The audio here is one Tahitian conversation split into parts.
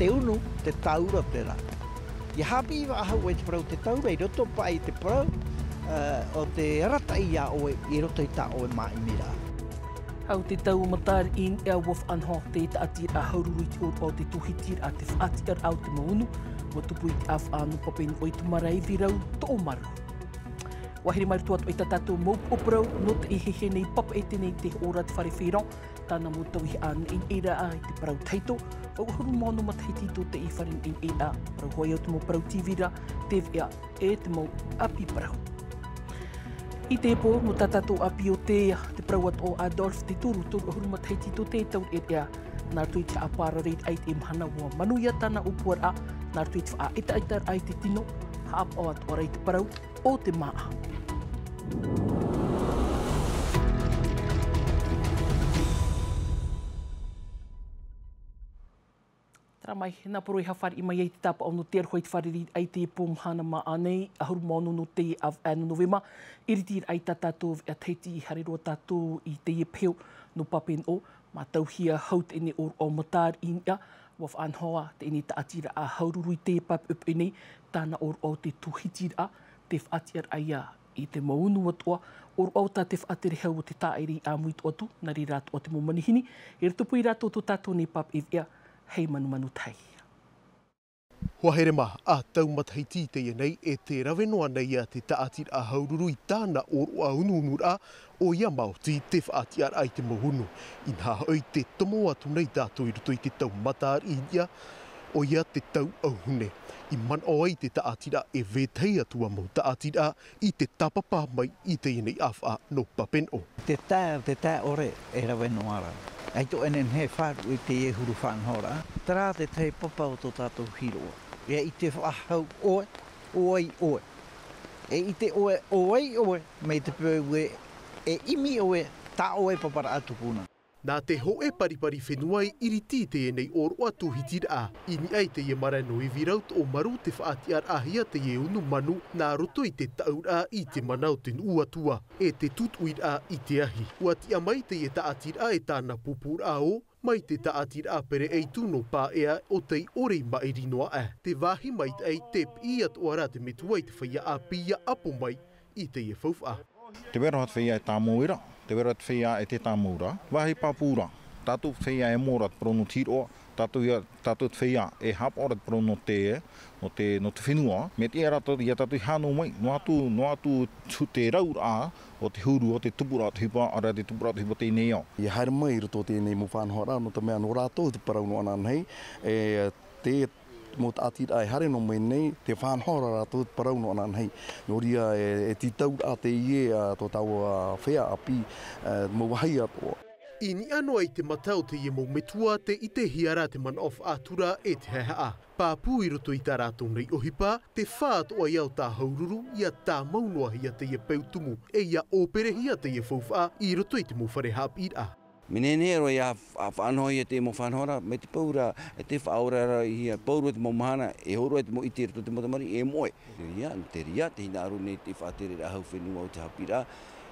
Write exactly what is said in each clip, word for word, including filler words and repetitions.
Te unu, te taura terā. ʻIa haʻapiʻi faʻahou ʻoe i te parau te taura i roto paʻi i te parau, ā, o te arataʻi iā ʻoe i roto i tā ʻoe māʻimiraʻa. Hau te tau matariʻi i niʻa ua faʻanaho te taʻatiraʻa haururu i te ʻōroʻa o te tūhitiraʻa te faʻatiʻaraʻa o te mau unu, ua tupu i te ʻāfaʻa nō Papenoʻo i te marae ivi rau toʻomaru. ʻUa haere mai roto atu i tā tātou mau upoʻo parau, nō teie hehia nei papaʻete nei te hoʻo ra te fare Feron, tāna mau tauihaʻa neʻineʻiraʻa i te parau tahito, vaʻu ʻahuru mā ono matahiti tō teie fare neʻineʻiraʻa, parau hoʻi au te mau parau tīvira, te veʻa, e te mau ʻāpī parau. I te pō, nō tā tātou ʻāpī o te, te parau atoʻa a Adolphe te toru, toru ʻahuru matahiti tō te taureʻareʻa, nā roto i te haʻapārareiraʻa i te mahana ua manuia tāna ʻōpuaraʻa, nā roto i te faʻaʻetaʻetaraʻa i te tino, haʻapaʻo atoʻa ra i te parau, o te māʻa. Terā mai, nā poro e haʻafāriʻi mai ai te tāpaʻo nō te aroha i te fārereiraʻa i te pō mahana māʻa nei, ʻahuru mā ono nō teie ʻāvaʻe nō Novema, iritiraʻa i tā tātou veʻa Tahiti, haere roa tātou i teie peho nō Papenoʻo, mātauhia hau teie nei ʻōroʻa o Matariʻi i niʻa, ua faʻanaho teie nei taʻatiraʻa haururu i teie papeʻopeʻo nei, tāna ʻōroʻa o te tūhitiraʻa, te faʻatiʻaraʻa ia i te mau unu atoʻa, ʻōroʻa o tā te faʻatere hau o te tāʻiri ʻāmui atoʻa atu, nā reira atoʻa te mau manihini, i rotopū ia rātou tō tātou nei papeʻete veʻa, hei manumanu tahi. Hoa here mā, ʻa tau matahiti teie nei, e tē rave noa nei ia te taʻatiraʻa haururu i tāna ʻōroʻa unuunuraʻa, ʻoia maoti te faʻatiʻaraʻa i te mau unu. Inaha hoʻi tē tomo atu nei tātou i roto i te tau Matariʻi i niʻa, ʻoia te tau ʻauhune. I manaʻo ai te taʻatiraʻa e vetahi atu ā mau taʻatiraʻa i te tāpapa mai i teie nei ʻāvaʻe nō Papenoʻo. Te tae, te tae ʻore e rave noa ra. ʻAita e nehenehe e faʻaruʻe i teie huru faʻanahoraʻa. Terā te tahi papa o tō tātou hiroʻa. E ʻite faʻahou ʻoe, ʻo vai ʻoe. E ʻite ʻoe, ʻo vai ʻoe, mai te peu e, e ʻimi ʻoe, tā ʻoe paparaʻa tupuna. Nā te hōʻē paripari fenua i iriti i teie nei ʻōroʻa tūhitiraʻa. I niʻa i teie marae nō Ivirau Toʻomaru te faʻatiʻaraʻahia teie unu manu nā roto i te taʻuraʻa i te mana o te nuʻu atua, e te tūtuʻiraʻa i te ahi. ʻUa tiʻa mai teie taʻatiraʻa e tāna pūpūraʻa ō, mai te taʻatiraʻa pereʻeitu nō Paea ʻo tei ʻore i maʻiri noa aʻe. Te vāhi maitaʻi te piʻi atoʻa ra te metua i te feiā ʻāpī ʻia ʻapo mai i teie faufaʻa. Te vai ra te feiā e tāmau ra, te vai ra te feiā e tē tāmau ra. Vāhi pāpū ra, tātou feiā e moʻa ra te parau nō te hiroʻa, tātou ia, tātou te feiā e haʻapaʻo ra te parau nō te, nō te, nō te fenua. Mea tiʻa rātou, ia tātou i hānau mai, noa atu, noa atu te rauraʻa o te huru, o te tupuraʻa o te ʻohipa, ʻaore rā te tupuraʻa o te ʻohipa teie nei ao. ʻIa haere mai i roto i teie nei mau faʻanahoraʻa, nō te mea nō rātou te parau nō ananahi, e te mau taʻatiraʻa e haere noa mai nei, tē faʻanaho ra rātou te parau nō ananahi. Nō reira e, e tītauraʻa teie, ā, tō tāua feiā ʻāpī, ā, mau vāhi atoʻa. I niʻa noa i te mata o teie mau metua, tē ʻitehia ra te manaʻo faʻatura e te haʻehaʻa. Pāpū i roto i tā rātou nei ʻohipa, te fā atoʻa ia o tā haururu, ʻia tāmau noa hia teie peu tumu, e ʻia ʻōperehia teie faufaʻa i roto i te mau fare haʻapiʻiraʻa. Mea nehenehe roa ʻia fa-, faʻanahohia te mau faʻanahoraʻa, mai te peu ra, e tē faʻaora ra hia, pauroa te mau mahana, e hōroʻa te mau ʻite i roto i te mau tamariʻi, e moʻe. Te reira, te reira, tē hinaʻaro nei te faʻatereraʻa hau fenua o te haʻapiʻiraʻa,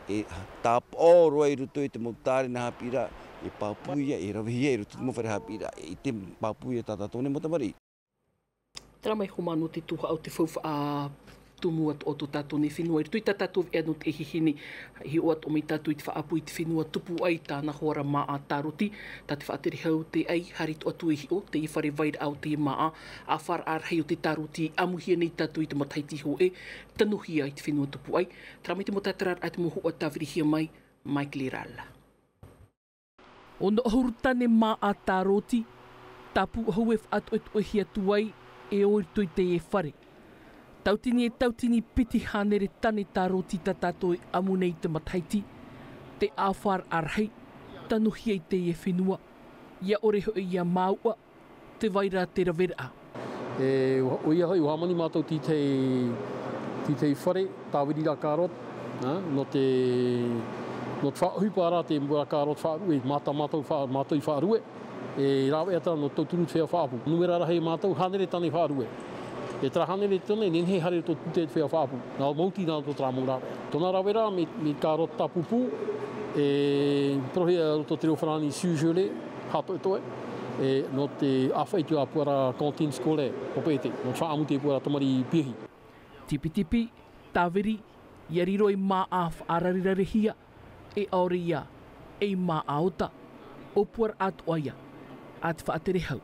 e tāpaʻo roa i roto i te mau tārena haʻapiʻiraʻa, e pāpū ia, e ravehia i roto i te mau fare haʻapiʻiraʻa, e ʻite pāpū ia tā tātou nei mau tamariʻi. Terā mai hoʻi nō te tuhaʻa o te faufaʻa tumu atoʻa o tō tātou nei fenua, i roto i tā tātou veʻa nō teie hehia nei, hiʻo atoʻa mai tātou i te faʻaʻapu i te fenua tupu ai tāna hoara māʻa Tāroti, tā te faʻatere hau tē ʻai, haere atoʻa atu e hiʻo, teie fare vairaʻa o teie māʻa, ʻāfaraʻa rahi o te Tāroti, ʻāmuhia nei tātou i te matahiti hōʻē, tanuhia i te fenua tupu ai, terā mai te mau tātararaʻa te mau hoʻa tāvirihia mai, Mike Lirala. Ono ʻahuru tane māʻa Tāroti, tāpū ʻahu e faʻatoʻetoʻehia atu ai e ō i roto i teie fare. Tautini e tautini piti hānere tane Tāroti tā tātou e ʻamu nei i te matahiti, te ʻāfaraʻa rahi, tanuhia i teie fenua, ʻia ʻore hoʻi ʻia māuʻa, tē vai ra te raveraʻa. E, ʻoia hoʻi, ʻua hāmani mātou i te, i te fare, tāviri rā kāroti, ā, nō te, nō te faʻaʻohipa rā te mua kāroti faʻaruʻe, mātou, mātou fa-, mātou i faʻaruʻe, e rāveʻa atu nō te tauturu te feiā faʻaʻapu. Numera rahi mātou, hānere tane faʻaruʻe. E terā hānere tane, nehenehe e haere i roto i te feiā faʻaʻapu. Nā, maoti nā roto terā mau rāveʻa. Tōna raveraʻa, mea, mea kāroti tāpūpū, e, porohia roto te reo farāni surgelé, haʻatoʻetoʻe. E nō te ʻāfaʻi i te ʻāpuaraʻa cantine scolaire, papeʻete, nō te faʻaʻamu i te ʻāpuaraʻa tamariʻi piahi. Tipitipi, tāviri, ʻia riro ei māʻa faʻararerehia, e ʻaore ia ei māʻa ota, ʻōpuaraʻa atoʻa ia a te faʻatere hau.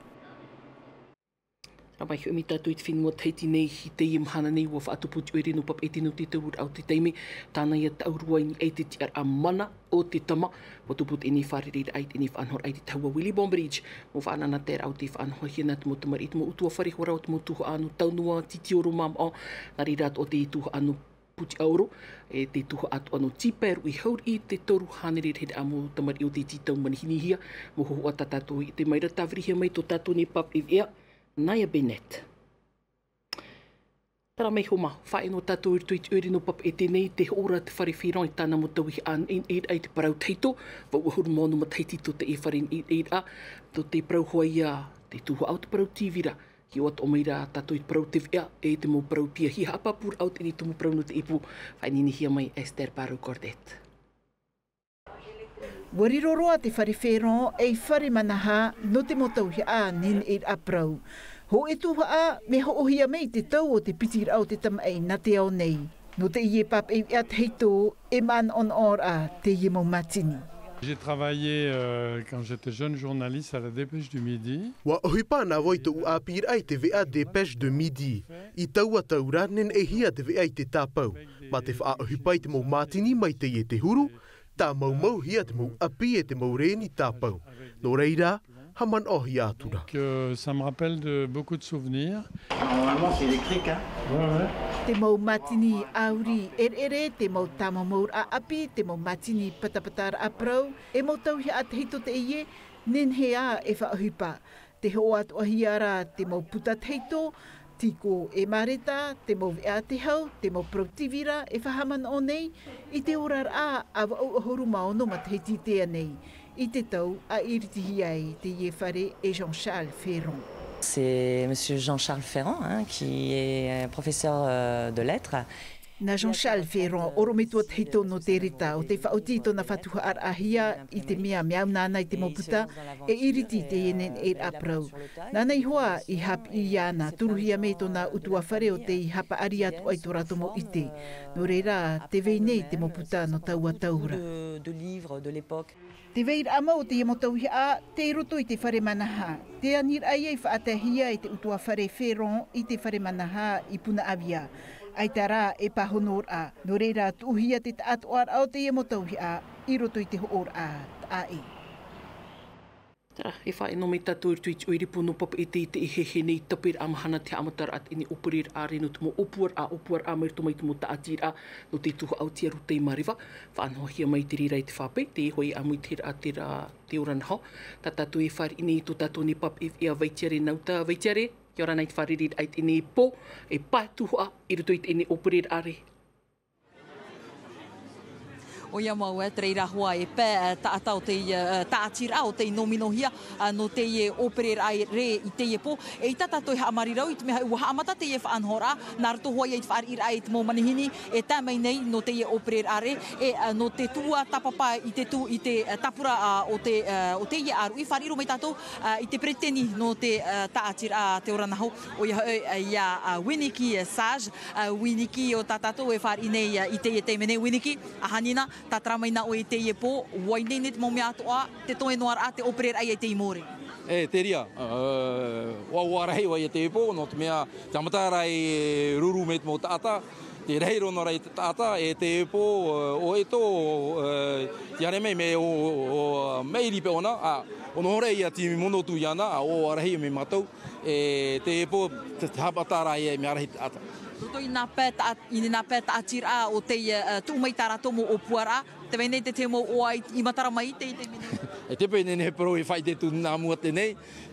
Rā mai hoʻi mai tātou i te fenua Tahiti nei i teie mahana nei, ʻua faʻatupu te ʻoire nō Papeʻete nō te tauraʻa o te taime, tāna ia taʻurua i niʻa i te tiʻaraʻa mana o te tama. ʻUa tupu teie fārereiraʻa i teie faʻanahoraʻa i te tahua William Bridge, mau faʻanahoraʻa o tē faʻanahohia nā te mau tamariʻi, te mau ʻutuāfare hoʻi rā o te mau tuhaʻa nō Taunoa, Titioro, Mamaʻo, nā reira atoʻa te tuhaʻa nō Putiʻaoro, e te tuhaʻa atoʻa nō Tipaeru i Haurui, te toru hānere rahiraʻa mau tamariʻi o tē tītau manihinihia. Mau hōhoʻa tā tātou i ʻite mai ra, tāvirihia mai tō tātou nei papaʻi veʻa, Naya Bennett. Terā mai hoʻi mā, faʻaʻino tātou i roto i te ʻoire nō Papeʻete nei, tē hoʻo ra te fare Ferron i tāna mau tauihaʻa neneʻiraʻa i te parau tahito, vaʻu ʻahuru mā ono matahiti tō teie fare neneʻiraʻa, tō te parau hoʻi ia te tuhaʻa o te parau tīvira, hiʻo atoʻa mai ra tātou i te parau te veʻa, e te mau parau piahi, haʻapāpūraʻa o teie tumu parau nō teie pō, faʻaineinehia mai Esther Barrow Cordet. ʻUa riro roa te fare Ferron ei fare manaha nō te mau tauihaʻa neneʻiraʻa parau. Hōʻē tuhaʻa, mea hoʻohia mai i te tau o te pitiraʻa o te tamaʻi nā te ao nei. Nō teie papaʻi veʻa tahito, e manaʻonaʻo ra teie mau mātini. J'ai travaillé, euh, quand j'étais jeune journaliste à la Dépêche du Midi. ʻUa ʻohipa nā vau i tōʻu ʻāpīraʻa i te veʻa Dépêche du Midi. I taua tau ra, neneʻihia te veʻa i te tāpau. Mā te faʻaʻohipa i te mau mātini mai teie te huru, tāmaumauhia te mau ʻapi e te mau rēni tāpau. Nō reira, haʻamanaʻohia atu ra. Donc, euh, ça me rappelle de beaucoup de souvenirs. Normalement, c'est électrique, hein ? Ouais, ouais. Te mau mātini ʻāuri ʻereʻere, te mau tāmaumauraʻa ʻapi, te mau mātini patapataraʻa parau, e mau tauihaʻa tahito teie, nehenehe ā e faʻaʻohipa. Tē hoʻo atoʻahia ra te mau puta tahito, tīkō e māreta, te mau veʻa a te hau, te mau parau tīvira e faʻahaʻamanaʻo nei i te oraraʻa a vaʻu ʻahuru mā ono matahiti i teie nei, i te tau a iritihia ai teie fare e Jean-Charles Ferron. C'est monsieur Jean-Charles Ferrand, hein, qui est, euh, professeur, euh, de lettres. Nā Jean-Charles Ferron, ʻorometua tahito nō te reta, ʻo tē faʻaoti i tōna fatuhaʻaraʻahia, i te mea mea au nāna i te mau puta e iriti i teie neneʻiraʻa parau. Nāna iho ā i haʻapiʻi iāna, turuhia mai tōna ʻutuāfare ʻo tei haʻapaʻari atoʻa i tō rātou mau ʻite. Nō reira, tē vai nei te mau puta nō taua tau ra. De, de livres de l'époque. Te vairaʻa mau o teie mau tauihaʻa, tei roto i te fare manaha. Te aniraʻa ia i faʻataehia e te ʻutuāfare Ferron i te fare manaha i Punaʻauia. ʻAita rā e pāhonoraʻa. Nō reira, tuʻuhia te taʻatoʻaraʻa o teie mau tauihaʻa i roto i te hoʻoraʻa taʻaʻē. Terā, e faʻaʻino mai tātou i roto i te ʻoire pō nō Papeʻete i teie heheu nei, tāpeʻaraʻa mahana te haʻamataraʻa teie nei ʻōpereraʻa rē nō te mau ʻōpuaraʻa, ʻōpuaraʻa mai roto mai te mau taʻatiraʻa nō te tuhaʻa o Tiaru Teimareva, faʻanahohia mai i te reira i te faʻapae, teie hoʻi ʻāmuitahiraʻa terā te ora naho. Tā tātou e fāriʻi nei i tō tātou nei papaʻi veʻa Vaitiare Nauta. Vaitiare, kia ora na i te fārereiraʻa i teie nei pō, e pae tuhaʻa i roto i teie nei ʻōpereraʻa rē. ʻOia mau, e, te reira hoʻi e pae, e, taʻata o te, e, taʻatiraʻa ʻo tei nōminohia, e, nō teie ʻōpereraʻa rē i teie pō. E ʻaita tātou e haʻamāuruuru i te mea ʻua haʻamata teie faʻanahoraʻa, nā roto hoʻi i te fāriʻiraʻa i te mau manihini e tae mai nei nō teie ʻōpereraʻa rē, e, e, nō te tuatāpapa i te tū, i te, e, tāpura, a, o te, e, o teie ʻāruʻi, fāriʻi roa mai tātou, a, i te peretiteni nō te, e, taʻatiraʻa, te ora naho, ʻoia hoʻi, e, ia, a, Winiki, e, Sage, a, Winiki, ʻo tā tātou e fāriʻi nei, a, i teie taime nei, Winiki, ʻa hānina, tātara mai na ʻoe i teie pō, ʻua ineine te mau mea atoʻa, tē toe noa ra te ʻōpereraʻa i teie pō rē. E, te reira, e, ʻua, ʻua rahi ʻoe i teie pō, nō te mea, te haʻamata ra e ruru mai te mau taʻata, tē rahi roa noa ra te taʻata, e teie pō, e, ʻoe tō, e, te haere mai, mea ʻo, ʻo, ʻo, maʻiri paʻi ʻōna, a, ʻo noho ra ia te mono tū iāna, a, ʻua rahi mai mātou, e teie pō, te, te haʻamataraʻa e mea rahi taʻata. Roto i nā pae taʻa-, i nā pae taʻatiraʻa ʻo tei, e, tuʻu mai tā rātou mau ʻōpuaraʻa, tē vai nei te tahi mau ʻoaʻi i matara mai i te, i te mea nei. E te pae nei, nei parau e faʻaʻite atu nā mua teie,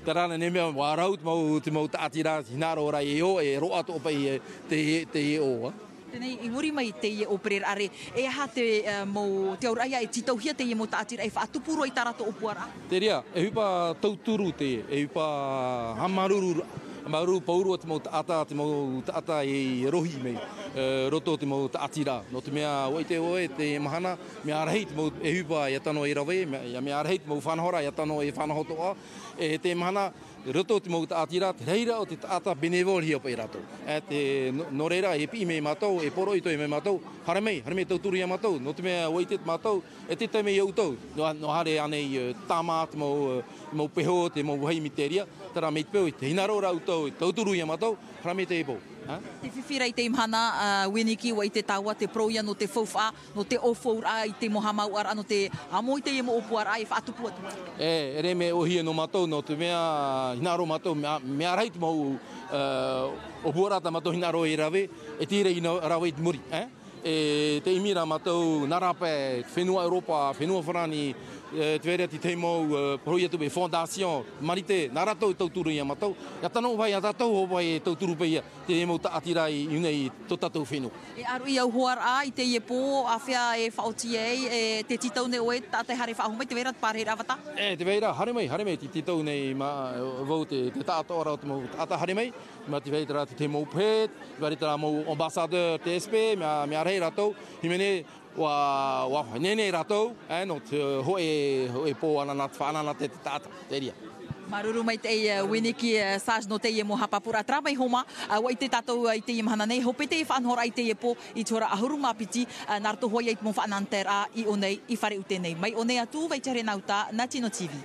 terā nei mea ʻua rau te mau, te mau taʻatiraʻa, hinaʻaro ra e ʻō, e roaʻa atoʻa paʻi, e, te, te ʻō, a. Teie, i muri mai teie ʻōpereraʻa rē, e aha te, e, mau, te auraʻa e tītauhia teie mau taʻatiraʻa e faʻatupu roa i tā rātou ʻōpuaraʻa? Te reira, e ʻohipa tauturu teie, e ʻohipa haʻamāuruuru, māuruuru pauroa te mau taʻata, te mau taʻata e rohi mai. Roto o te mau taʻatiraʻa, nō te mea ʻua ʻite ʻoe, teie mahana, mea rahi te mau ʻohipa ʻia tano e rave, mea, mea rahi te mau faʻanahoraʻa ʻia tano e faʻanaho atoʻa, e teie mahana, roto o te mau taʻatiraʻa, te reira o te taʻata bénévole-hia paʻi rātou. E te, nō, nō reira, e piʻi mai mātou, e poroʻi atoʻa mai mātou, haere mai, haere mai tauturu ia mātou, nō te mea ʻua ʻite mātou, e te taime ia ʻoutou, nō, nō haere ānei, e, tāmā te mau, e, mau peho, te mau vāhi miteria, terā mai te peu, te hinaʻaro ra ʻoutou, e tauturu ia mātou, haere mai teie pō. Te fifi ra i teie mahana, ā, Winiki, ʻua ʻite tāua te parau ia nō te faufaʻa, nō te ʻōfauraʻa i te mau haʻamāuʻaraʻa, nō te amo i teie mau ʻōpuaraʻa e faʻatupu atu. E, ʻere mea ʻōhie nō mātou, nō te mea, hinaʻaro mātou, mea, mea rahi te mau, ā, ʻōpuaraʻa tā mātou hinaʻaro e rave, e tīrā i rave i te muri, e? E te ʻimi ra mātou, nā rāpae, fenua Europa, fenua Farani, e, te vai ra te tahi mau, e, parau atu paʻi fondation, Marite, nā rātou e tauturu ia mātou, ʻia tano paʻi, ʻia tātou hoʻi paʻi e tauturu paʻi ia, te mau taʻatiraʻa i, i ʻō nei i tō tātou fenua. E ʻaruʻi au hoʻi ra i teie pō, āfea e faʻaoti ai, e te tītau nei ʻoe, taʻata e haere faʻahou mai, te vai ra te pārahiraʻa vata? E, te vai ra, haere mai, haere mai, te tītau nei mā, vau te, te taʻatoʻaraʻa o te mau taʻata haere mai, mā te vai ra te, te mau pehe, te vai ra mau ambassadeur T S P, mea, mea rahi rātou, hīmene, ʻUa, ʻua nehenehe rātou, e, nō te hōʻē, hōʻē pō anaanatae, faʻanaanatae te taʻata, te reira. Māuruuru maitaʻi, e, Winiki, e, Sage nō teie mau haʻapāpūraʻa, terā mai hoʻi mā, e, ʻua ʻite tātou, e, i teie mahana nei, hope teie faʻanahoraʻa i teie pō, i te hora ʻahuru mā piti, e, nā roto hoʻi i te mau faʻanaanataeraʻa i ʻō nei, i Fare ʻUte nei. Mai ʻō nei atu, Vaitiare Nauta, nā Tino T V.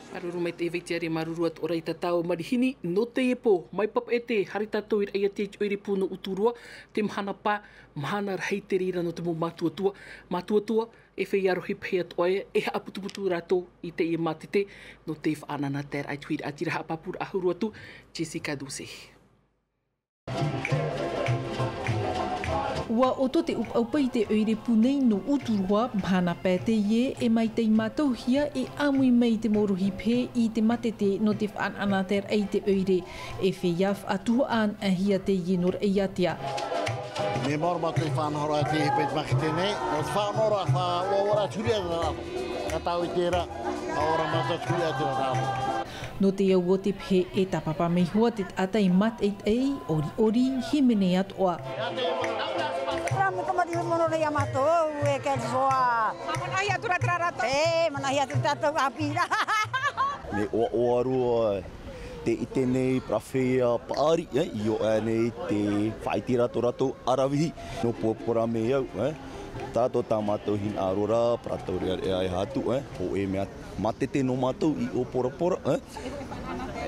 Māuruuru maitaʻi Vaitiare, māuruuru atoʻa ra i tā tāua manihini, nō teie pō, mai Papeʻete, haere tātou i Raʻiātea i te ʻoire pū nō Uturoa, te mahana pae, mahana rahi te reira nō te mau mātuatua, mātuatua, e feiā rohi pehe atoʻa ia, e haʻaputuputu rātou i teie mātete, nō te faʻanaanataeraʻa i te huiraʻatira haʻapāpūraʻa huru atu, Jessica Duce. ʻUa ʻoto te ʻupaʻupa i te ʻoire pū nei nō Uturoa, mahana pae teie, e maitaʻi mātauhia e ʻāmui mai te mau rohi pehe i te mātete nō te faʻanaanataeraʻa i te ʻoire. E feiā faʻatuhaʻa anaʻanahia teie nō Raʻiātea. Mea maoro mātou i faʻanahoraʻa i te hepetmākete nei, nō te faʻanahoraʻa, faʻauaʻa atu ra rā. Ka tāʻu i terā, ʻaore rā mātou atu ra rā. Nō te au o te pehe e tāpapa mai hoʻi te taʻata e mātaʻitaʻi, ʻoriʻori, hīmene atoʻa. Rā, mea tamariʻi mono nei ia mātou, e, quelle joie. Manaʻohia atu ra terā rātou. E, manaʻohia atu tātou ʻāpī ra. Mea ʻoaʻoa roa te ʻite nei, parau feiā paʻari, e, i ʻō aʻe nei te faʻaʻiteraʻa tō rātou ʻaravihi, nō Puapua rā mai au, e. Tātou tā mātou hinaʻaro ra, parau taureʻareʻa e aha atu, e, hōʻē mea mātete nō mātou i ʻōporapora, e,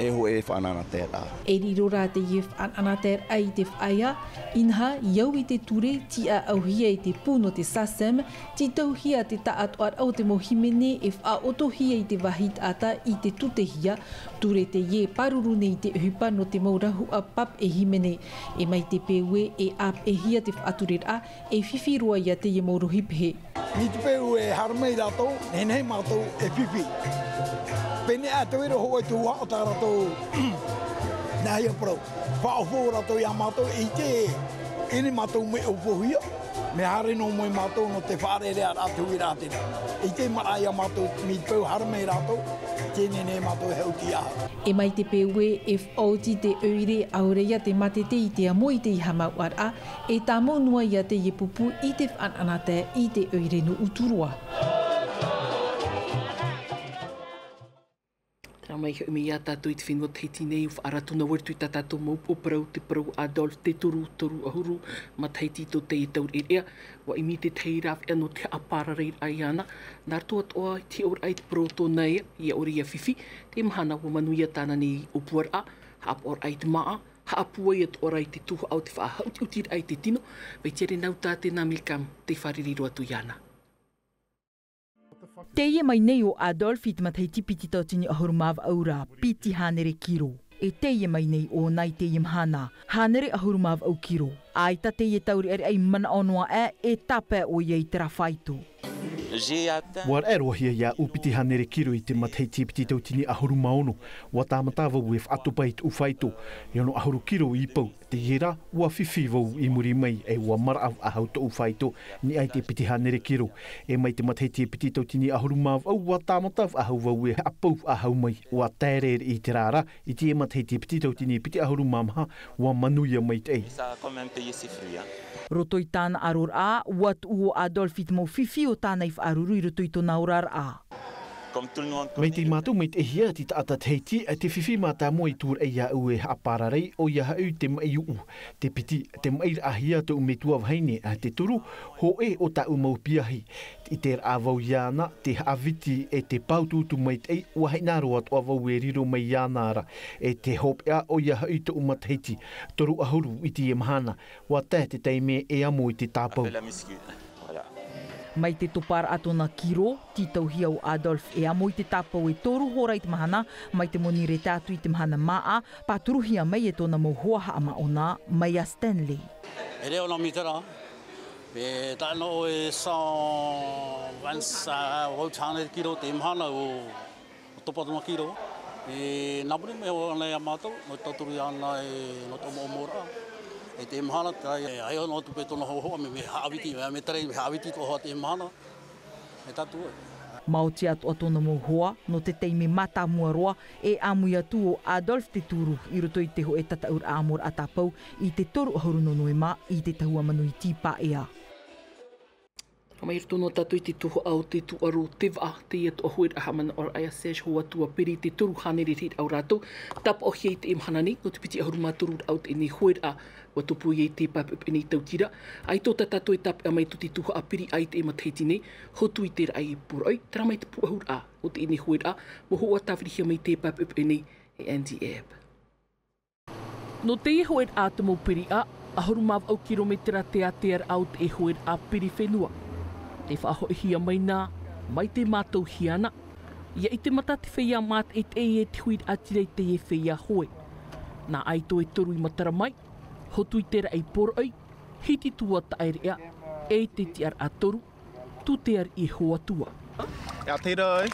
e hōʻē faʻanaanataeraʻa. E riro rā teie faʻanaanataeraʻa i te faʻaea, inaha, i au i te ture, tiʻaʻauhia i te pū nō te SACEM, tītauhia te taʻatoʻaraʻa o te mau hīmene e faʻaʻotohia i te vāhi taʻata i te tūtehia, ture teie e pāruru nei i te ʻohipa nō te mau rahuʻa papeʻe hīmene. E mai te peu ē, e ʻāpeʻehia te faʻatureraʻa, e fifi roa ia teie mau rohi pehe. Mai te peu e haere mai rātou, nehenehe mātou e fifi. Pēneiaʻe te vai ra hōʻē tuhaʻa tā rātou nāhea parau. Faʻaʻōfau rātou ia mātou, e ʻite, ʻeʻere mātou mea ʻōfauhia, mea haere noa mai mātou nō te faʻarerearaʻa te huiraʻatira. E ʻite maraʻa ia mātou, mai te peu haere mai rātou, tē nehenehe mātou e haʻuti ā. E mai te peu ē, e faʻaoti te ʻoire, ʻaore ia te mātete i te amo i te haʻamāuʻaraʻa, e tāmau noa ia teie pupu i te faʻanaanatae i te ʻoire nō Uturoa. Terā mai hoʻi mai ia tātou i te fenua Tahiti nei, ʻua faʻaara atu nā Wertu i tā tātou mau upoʻo parau, te parau Adolphe te toru toru ʻahuru matahiti tō teie taureʻareʻa, ʻua ʻimi te tahi rāveʻa nō te haʻapārareiraʻa iāna, nā roto atoʻa i te hiʻoraʻa i te parau tōna ea, ʻia ʻore ʻia fifi, teie mahana ʻua manuia tāna nei ʻōpuaraʻa, haʻapaʻoraʻa i te māʻa, haʻapūai atoʻa ra i te tuhaʻa o te faʻaʻutiʻutiraʻa i te tino, Vaitiare Nauta, Tēnā Milcam, tē fārerei roa atu iāna. Teie mai nei ʻo Adolphe i te matahiti piti tauatini ʻahuru mā vaʻu ra, piti hānere kiro. E teie mai nei ʻōna i teie mahana, hānere ʻahuru mā vaʻu kiro. ʻAita teie taureʻareʻa i manaʻo noa aʻe, e tāpae ʻoia i terā faito. ʻUa raʻe roa hia iāʻu piti hānere kiro i te matahiti piti tauatini ʻahuru mā ono, ʻua tāmata vau e faʻatopa i tuʻu faito, e ono ʻahuru kiro i pau. Teie rā, ʻua fifi vau i muri mai, ʻe ʻua maraʻa faʻahou tōʻu faito, i niʻa i te piti hānere kiro. ʻE mai te matahiti e piti tauatini ʻahuru mā vaʻu, ʻua tāmata faʻahou vau e haʻapau faʻahou mai, ʻua taere i te rā ra, i te matahiti e piti tauatini e piti ʻahuru mā maha, ʻua manuia maitaʻi. Ça a quand même payé ses fruits, hein. Roto i tāna ʻaroraʻa, ʻua tuʻu ʻo Adolphe i te mau fifi o tāna i faʻaruru i roto i tōna oraraʻa. Mai te mātou maitaʻihia te taʻata Tahiti, te fifi mātāmua i tūraʻi iāʻu e haʻapararai, ʻoia hoʻi te maʻi uʻu. Te piti, te maʻiraʻahia tōʻu metua vahine, ʻe te toru, hōʻē o tāʻu mau piahi. I te rā vau iāna, te haʻaviti ʻe te pāutuutu maitaʻi, ʻua hinaʻaro atoʻa vau e riro mai iāna ra, ʻe te hopeʻa ʻoia hoʻi tōʻu matahiti, toru ʻahuru i teie mahana, ʻua tae te taime e amo i te tāpau. Mai te toparaʻa tōna kiro, tītauhia ʻo Adolphe e amo i te tāpau e toru hora i te mahana, mai te moni reta atu i te mahana māʻa, pāturuhia mai e tōna mau hoa haʻamāʻona, mai iā Stanley. E reo nā mitera, e taʻa noa e cent vingt, ʻua hānere kiro te mahana ʻo ʻo topa tōna kiro. E nā muri mai hoʻi ānei iā mātou, nō te tauturu iāna e nō te ʻōmuaraʻa. E te mahana, te ai, e ai hoʻi nō atu pē tōna hōhoʻa, mea, mea haʻaviti, mea, mea tarai, mea haʻaviti atoʻa hoʻi te mahana. E tātou e. Maoti atoʻa tōna mau hoa, nō te taime mātāmua roa, e ʻāmui atu ʻo Adolphe te turu, i roto i te hōʻē tataʻuraʻa ʻōmuaraʻa tāpau, i te toru ʻahuru nō Noema, i te tahua manuiti paʻea. Mai roto noa tātou i te tuhaʻa o te tūʻaro o te vaʻa, teie atoʻa hōʻē haʻamanaʻoraʻa iā Serge Hoatua, piri te toru hānere rahiraʻa o rātou, tāpaʻohia i teie mahana nei, nō te piti ʻahuru mā toru raʻa o teie nei hōʻē, ʻua tupu ai te paepaepe nei tautira, ʻaita tā tātou e tāpeʻa mai tō te tuhaʻa piri i teie matahiti nei, hotu i te raʻi poroʻi, terā mai te pūʻohuraʻa o teie nei hōʻē, mau hoa tāvirihia mai te paepaepe nei e Andy Ebb. Nō teie hōʻēraʻa te mau piriʻa, ʻahuru mā vaʻu kirometera te ātea o te hōʻēraʻa piri fenua. Tē faʻahoʻihia mai na, mai te mātauhia na. ʻIa ʻite mata te feiā mātaʻitaʻi e te huiraʻatira i teie feiā hoe. Nā ʻaito e toru i matara mai, hotu i te raʻi poroʻi, hiti tuataʻereʻa, ʻe i te tiʻaraʻa toru, tū te ariʻi e Hoatua. E ʻātaʻi ra ai,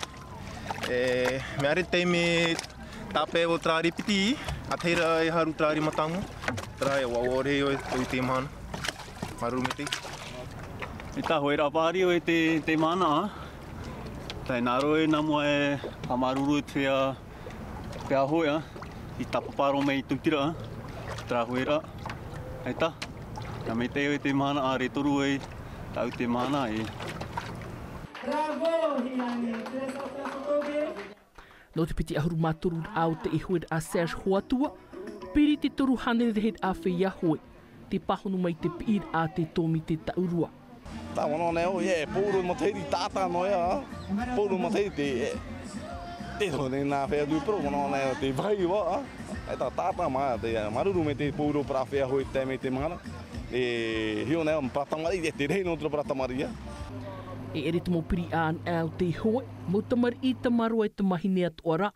e, mea rite me tāpeʻa o te rāri piti, ʻātaʻi ra ai haru te rāri mātāmua, terā e ʻua ʻore ʻoe i te mahana. Māuruuru maitaʻi. I tā hōʻē paʻari ʻoe te, te mahana, ā. Tae nā roe nā mua e haʻamāuruuru te feiā Pea hōʻē, ā, i tāpapa roa mai i tō tira, ā, terā hōʻēraʻa. ʻAita, ʻia maitaʻi ʻoe te mahana, ā, rē toru ai, tāʻu te mahana, e. Bravo, Hiani, très bien, très bien. Nō te piti ʻahuru mā toru raʻa o te hōʻēraʻa Serge Hoatua, piri te toru hānere rahiraʻa feiā hoe. Te pāhono mai te piʻiraʻa a te tōmite taʻurua. Tā manaʻo nei au, e, pauroa matahiti taʻata noa ïa, pauroa matahiti, e, te tō nei nā fea tū, pauroa manaʻo nei au, te vai ïa, e, tā taʻata mā, te, māuruuru maitaʻi pauroa parau feiā hoe i te taime i te mahana, e, hiʻo nei au, parau tamariʻi, e, te reira nō te parau tamariʻi ïa. E ʻere te mau piriʻa anaʻe o te hoe, mau tamariʻi, tamaroa e tamahine atoʻa ra,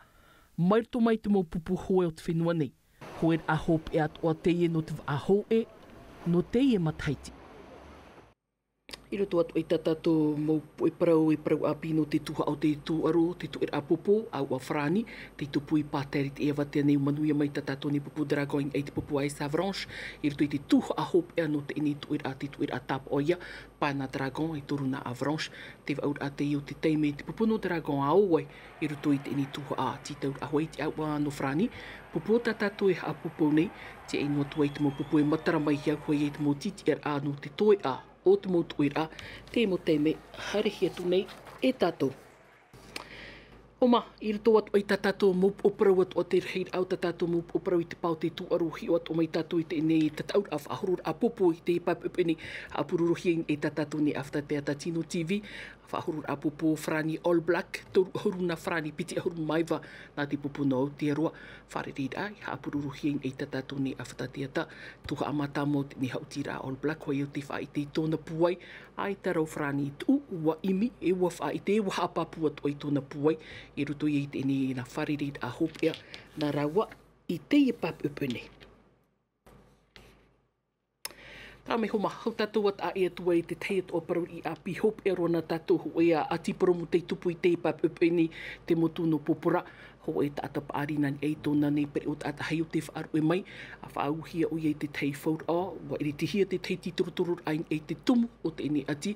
mai roto mai te mau pupu hoe o te fenua nei. Hōʻē ā hopeʻa atoʻa teie nō te vaʻa hōʻē, nō teie matahiti. I roto atoʻa i tā tātou mau puʻe parau, e parau ʻāpī nō te tuhaʻa o te tūʻaro, te tūʻeraʻa pōpō, ʻāua farāni, tei tupu i Pātera i teie avatea nei, manuia mai tā tātou nei pupu Dragon i niʻa i te pupu Ice Avalanche, i roto i te tuhaʻa hopeʻa nō teie nei tūʻeraʻa, te tūʻeraʻa tāpaʻo ïa, Pana Dragon, e toru nā Avalanche, te vaʻuraʻa teie o te taime, te pupu nō Dragon a ʻō ai, i roto i teie nei tuhaʻa, tītauraʻa hoʻi te ʻāua nō farāni, pupu o tā tātou e haʻapōpō nei, te ʻino atu ai te mau pupu e matara mai iā ʻoe, e te mau tītiʻaraʻa nō te toeʻa o te mau tūʻeraʻa, te mau taime, haere atu nei e tātou. ʻO mā, i roto atoʻa i tā tātou mau puʻe parau atoʻa te rahiraʻa o tā tātou mau puʻe parau i te pae o te tūʻaro, hiʻo atoʻa mai tātou i teie nei tataʻuraʻa faʻahororaʻa pōpō i te pae pēpē nei, haʻapurorohia i niʻa i tā tātou nei ʻāfata teata Tino T V, faʻahororaʻa pōpō farāni All Black, toru ʻahuru nā farāni, piti ʻahuru mā iva nā te pupu nō Aotearoa, fārereiraʻa i haʻapurorohia i niʻa i tā tātou nei ʻāfata teata, tuhaʻa mātāmua o teie nei haʻutiraʻa All Black, hoʻi ʻo tē faʻaʻite i tōna pūai, ʻaita rau farāni i tuʻu, ʻua ʻimi, e ʻua faʻaʻite, e ʻua haʻapāpū atoʻa i tōna pūai, i roto i teie nei nā fārereiraʻa hopeʻa nā rāua i teie pae pēpē nei. Tara mai homa, hau tātou a taʻa e atu ai te tahi atu a parau i a pī hope e roa nā tātou hōʻē a ati poromu tei tupu i te pāpeʻepeʻe nei te motu nō Popora. Hōʻē taʻata paʻari nā nei ai tōna nei pereʻoʻo taʻata hai o te faʻaruʻe mai, a faʻauhia ʻo ia i te tahi fauraʻa, ua iritihia te tahi tītorotororaʻa i te tumu o teie nei ati,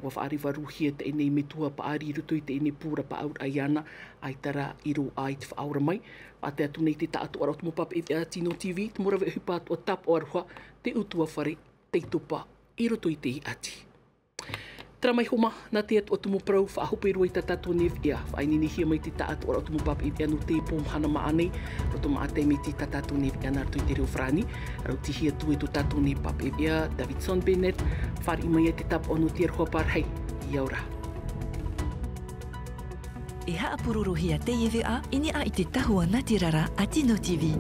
ua faʻarevaruhia teie nei metua paʻari i roto i teie nei pū rapaʻauraʻa iāna, ʻaita rā i roaʻa i te faʻaora mai. Faʻatae atu nei te taʻatoʻaraʻa o te mau pāpeʻepeʻe a Tino TV, te mau rave ʻohipa atoʻa tāpaʻo aroha, te ʻutuāfare, tei topa i roto i te ati. Tara mai homa, nā te atu atu mau parau faʻahope roa i tā tātou nei veʻa, faʻaineinehia mai te taʻatoʻaraʻa o te mau pāpeʻepeʻe nō te pō mahana maʻa nei, roto maʻa te miti tā tātou nei veʻa nā roto i te reo farāni, rautihia atu e tō tātou nei pāpeʻepeʻe, Davidson Bennett, fāriʻi mai ai te tāpaʻo nō te aroha pārahi, ʻia ora. E haʻapurorohia teie veʻa, i niʻa i te tahua nā te rara a Tino TV.